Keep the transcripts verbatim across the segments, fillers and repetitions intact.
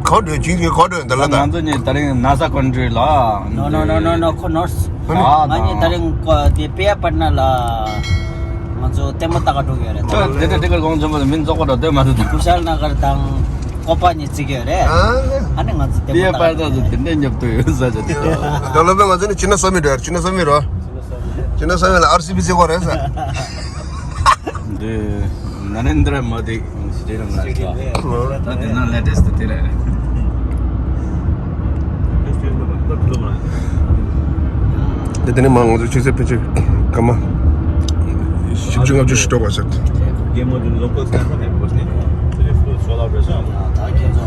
ག་འགྲོ་ཅིག་གི་ག་འགྲོ་འདི་ལ་ད། ང་ཚོ་གཉིས་ད་རིང་NASA country ལ། No, no, no, no, no, ཁོ་ནོར། ཨ་ང་གཉིས་ད་རིང་ཀོ་དེ་པེ་ཡ་པར་ན་ལ། ང་ཚོ་ལྟད་མོ་ལྟ་ག་འགྲོ་གི་ཡོད་རེད། ད་དེ་འདྲ་དེ་གར་གོང་ཆེན་པོ་ལ་མིན་རྫོགས་པ་འགྲོ་འདོད་མ་འདུག་ད། ཀུ་ཤལ་ན་གར་དང་ཀོ་པ་གཉིས་བརྩི་གི་ཡོད་རེད། ཨ་ནི་ང་ཚོ་ལྟད་པེ་ཡ་མོ་ལྟ་པར་ན་ཚོ་དེ་འདྲ་ཉོབ་ཏུ་ཡོད་ས་ཆ་དེ། ད་ལོ་པེ་ང་ཚོ་ནི་ཕྱི་ནས་བསམ་མི་འགྲོ། ཕྱི་ནས་བསམ་མི་རོ། ཕྱི་ནས་བསམ་མི་ལ་ཨར་སི་བི་བརྩི་གོ་རེད་ས། འདི་ནཱ་རེན་དྲ་མོ་དི་སི་ཊེ་ཌི་ཡམ་ལ་ཆགས། ད་དེ་ན་ལེ་ཊེ་སི་ཊི་དེ་རེད། དེ་དེ་ནས་མ་ང་ཚོ་ཆུ་ཚོད་ཕལ་ཆེར་སྐར་མ་བཞི་བཅུ་ལྔ་བཅུ་ཞིག་འགྲོ་དགོས་ཟེར། ད་ཁྱེད་ཚོ་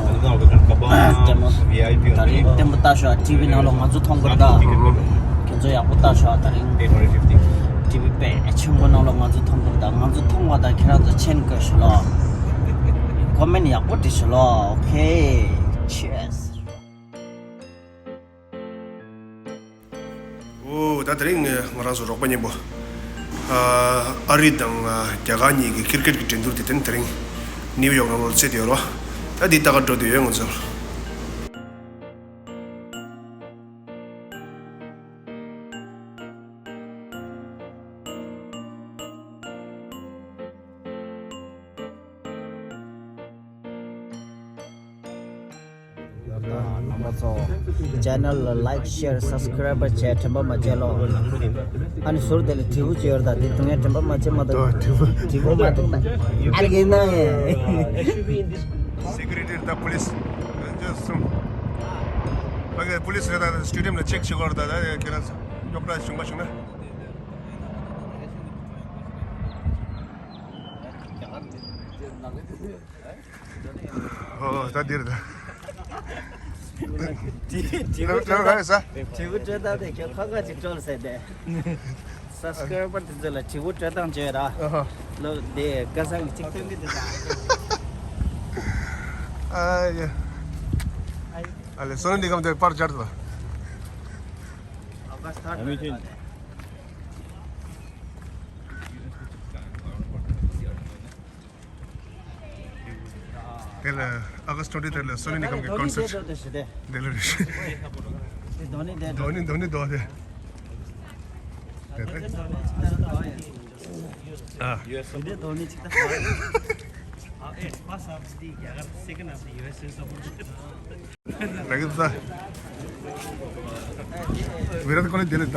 ལྟད་མོ་ལྟ་ཤོག་ཊི་ཝི་ནང་ལོགས་ང་ཚོ་མཐོང་གི་རེད་ད། ཁྱེད་ཚོ་ཡག་པོ་ལྟ་ཤོག་ད་རིང་ཊི་ཝི་དཔེ་ཆེན་པོ་ནང་ལོགས་ང་ཚོ་མཐོང་གི་རེད་ད། ང་ཚོ་མཐོང་བ་དང་ཁྱེད་རང་ཚོ་མཆན་བཀོད་ཤོག་ལོ། ཀོ་མེན་ཡག་པོ་བྲིས་ཤོག་ལོ། ཨོ་ཁེ། ཆི་ཡར་སི། ཨོ་ད་དེ་རིང་ང་རང་ཚོ་རོགས་པ་གཉེན་པོ་ཨ་ཨ་རི་དང་རྒྱ་གར་གཉིས་ཀྱི་ཀིར་ཀེཊ་ཀྱི་འགྲན་བསྡུར་དེ་དེ་ནི་དེ་རིང་ནིའུ་ཡོག་ནང་ལོགས་རྩེད་དེ་ཡོད་རོ། ད་འདི་ལྟ་ག་འགྲོ་དུས་ཡོད་ང་ཚོ། རྣམ་པ་ཚོ། ཆེ་ནལ་ལ་ལའིཀ་ཤེར་སབ་སི་ཀ་རའིབ་བྱས་དྲན་པ་མ་བརྗེད་ལོ། ཨ་ནི་ཟུར་དེ་ལ་དྲིལ་བུ་ཅིག་ཡོད་རེད་ད། དེ་དུང་ཡ་དྲན་པ་མ་བརྗེད་མ་གཏོགས། དྲིལ་བུ། དྲིལ་བུ་མ་གཏོགས་ད། ཨ་རི་གི་ན། སི་ཀུ་རི་ཊི་ད་པུ་ལིས། རེན་ཇར་གསུམ། ཕ་གི་པུ་ལིས་རེད་ད། སི་ཊེ་ཌི་ཡམ་ལ་ཅེག་བྱེད་དགོས་རེད་ད། ད་ཁྱེད་རང་ཚོ་རྙོག་དྲ་བྱུང་མ་བྱུང་ན། ཨོ་ད་འདིར་ད། དྲི་བ་དྲི་བ་ག་རེ་ཟ། དྲི་བ་སྤྲོད་སྟངས་དེ་ཁྱོད་ཁ་ཁ་ཅིག་སྤྲོད་ཟེར་ཏེ། སབ་སི་ཀ་རའི་བར་དེ་ཚོ་ལ་དྲི་བ་སྤྲོད་སྟངས་བྱོས་ར། ཨ་ཧ། ལོ་དེ་སྐལ་བཟང་གི་ཅིག་སྟོན་གི་འདུག་ད། ཨ་ཡ། ཨ་ལེ་སོ་ནི་འདི་གམ་དེ་པར་ཅར་ད། དེ་ལ་ཨ་ག་སི་ཊི་ཊུ་ཝེན་ཊི་ལ་སོ་ནི་ནི་གམ་གི་ཀོན་སར་ཊི་དེ་ལ་རེད། དེ་དོ་ནི་དེ་དོ་ནི་དོ་ནི་དོ་དེ། ཨ། ར་གི་ད། ཝི་ར་ཏི་ཀོ་ལི་དེ་ལ་ད།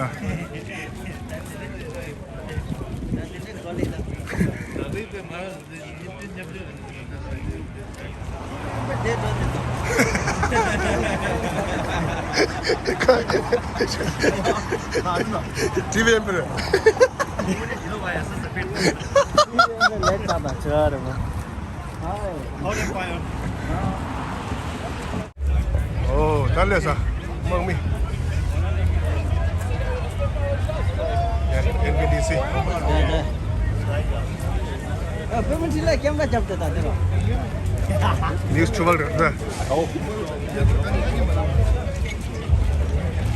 ཊི་ཝི་ཨེམ་པི་རེད། ལས་ད་ད་ཆ་རེད་མ། ཨོ་ད་ལས་ས། དམག་མི། ཨེན་པི་ཊི་སི། ཨ་བོད་མི་ཁྲི་ལ་སྐྱབས་འགྲོ་རྒྱབ་སྟེ་ད་དེ་རོ། ནིའུ་སི་ཆུ་བལ་རེད་ད། ཨོ།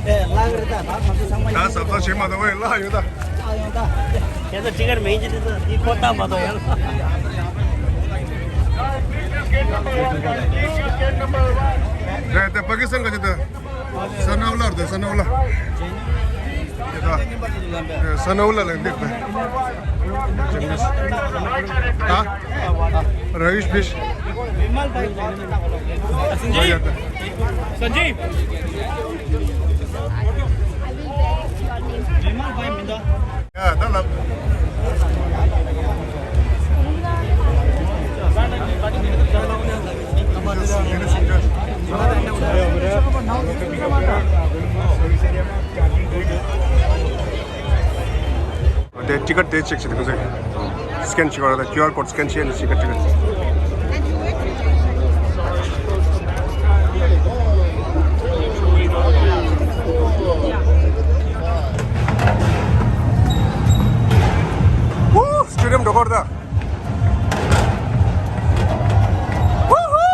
ཨེ་ལག་རེད་ད། ད་ང་ཚོ་ཚང་མ་ད་ཡིན་ས་ཚོ་ཞིག་མ་གཏོགས་ཨེ་ལག་ཡོད་ད། ལག་ཡོད་ད། ཁྱེད་ཚོ་ཅི་གར་མེད་ཀྱི་དེ་ཚོ་དེ་ཁོ་ཐག་མ་གཏོགས་ཡང་། རེད་ད། པ་ཀི་སི་ཐན་ག་ཅི་ད། ས་ནའུ་ལ་རེད་ད། ས་ནའུ་ལ། ས་ནའུ་ལ་ལ་འདེགས་ད། ད། ར་ཡུཤ་བྷིཤ། སན་ཇིབ། ཡ་ད་ལབ། དེ་ཊི་ཀེཊ་དེ་ཅེག་བྱེད་དུས་སྐད་ཆ། སི་ཀེན་བྱེད་དགོས་རེད། ཀིའུ་ཨར་ཀོཌ་སི་ཀེན་བྱས་ནས་ཅིག་ཅིག་ཧུ། སི་ཊེ་ཌི་ཡམ་འགྲོ་གི་རེད་ད། ཧུ་ཧུ།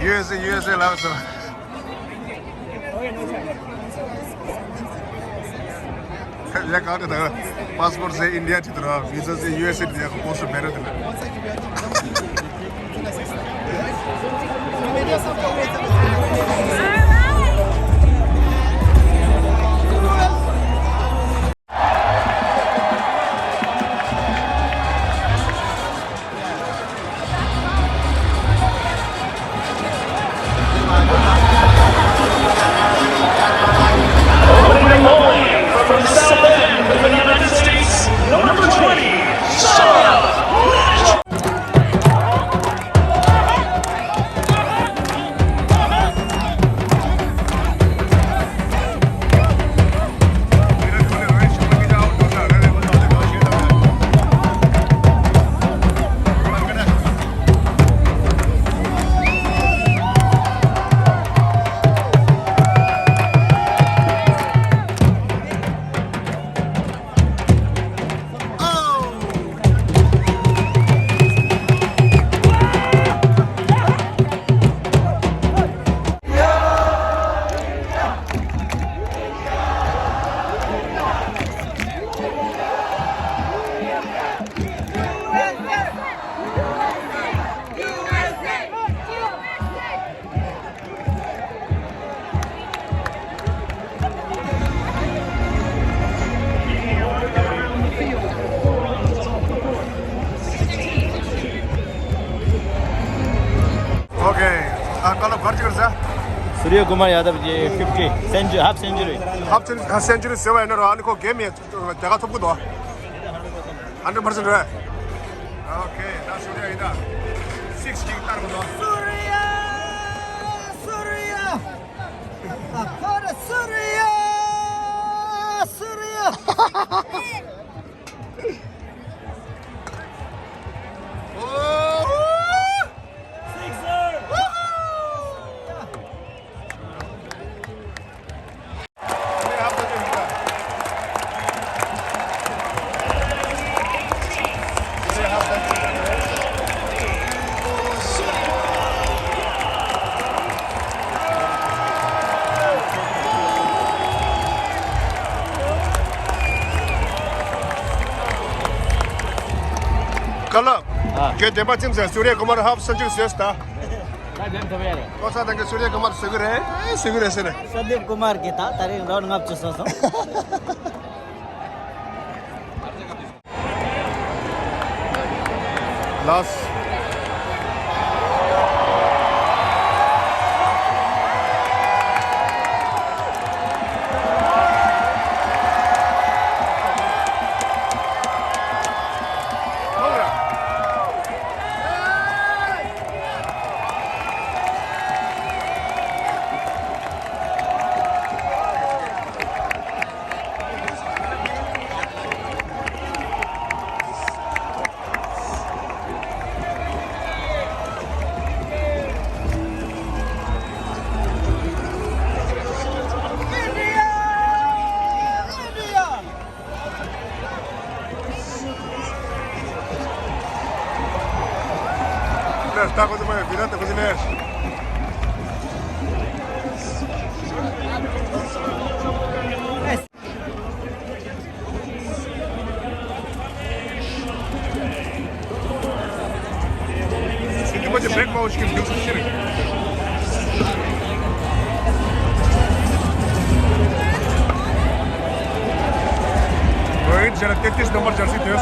ཡུ་ཨེས་ཨེ། ཡུ་ཨེས་ཨེ་ལབ་སོང་། ཡ་གང་དུ་དང་པ་སི་པོར་ཊི་ཟེར་ཨིན་ཌི་ཡ་བྲིས་འདུག་ར། བི་ཟ་ཟེར་ཡུ་ཨེས་ཨེ་བྲིས་འདུག་ཡ། ཁོ་པོ་སི་ཊར་བེ་ར་འདུག་ལ། Opening the morning from the south end of the United States, number twenty, Sarah. Okay. ཨ། བཀའ་སློབ་ག་རེ་བྱེད་ཀྱི་རེད་ཟེར། Surya Kumar Yadav ཀྱི་ཕིབ་ཊི་སེན་ཅུ་རི། ཧབ་སེན་ཅུ་རི། ཧབ་སེན་ཅུ་རི་ཟེར་བ་ཡིན་ན་ར། ཨ་ནི་ཁོ་གེམ་ཡང་རྒྱལ་ཁ་ཐོབ་ཀྱི་འདུག་ཧན་ཌེ་རེཌ་པར་སེན་ཊི་རེད། Okay. ད་སུ་རི་ཡ་ཡིན་ད། སིག་ཅིག་བཏང་གི་འདུག་སུ་རི་ཡ། སུ་རི་ཡ། ཨ། ཁོ་ར་སུ་རི་ཡ། སུ་རི་ཡ། བཀའ་སློབ། ཨ། རྒན་བདེན་པ་ཅིམ་ཟེར་སུ་རི་ཡ་ཀུ་མར་ཧབ་སེན་ཅུ་རི་ཟེར་ད། ད་རྒན་ཐོབ་ཡ་རེད། ལོ་ཙཱ་དང་གི་སུ་རི་ཡ་ཀུ་མར་ཟེར་གི་རེད། ཟེར་གི་རེད་ཟེར་ནས། སུ་དིབ་ཀུ་མར་གི་ད་ད་རེས་རའོན་ཌི་ལྔ་བཅུ་སོང་སོང་། ལགས། Rohit, जरा तैंतीस number Jersey they.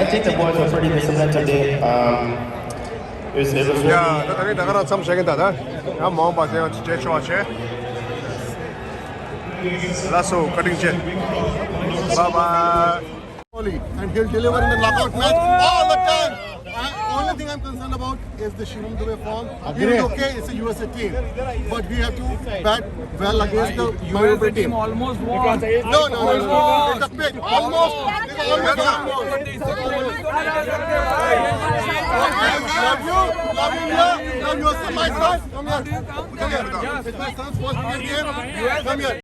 I think the boys were pretty disciplined today. Um, it was, it was really. ཡ་ད་ད་རེས་ད་ག་རང་མཚམས་བཞག་གིན་ད་ད་ཡང་མ་འོངས་པ་དེ་བྱེད་ཆོག་བྱེད། ལགས་སོ། cutting check. Bye bye. And he'll deliver in the knockout match all the time. I, only thing I'm concerned about is the Shivam Dubey form. He'll be okay. It's a U S A team, but we have to bat well against the Maruti team. Almost won. No, no, no, no. It's a bit. Almost. It's almost. Love you. Love you, yeah. Love you. It's my son. Come here. Come here. It's my son's first cricket game. Come here.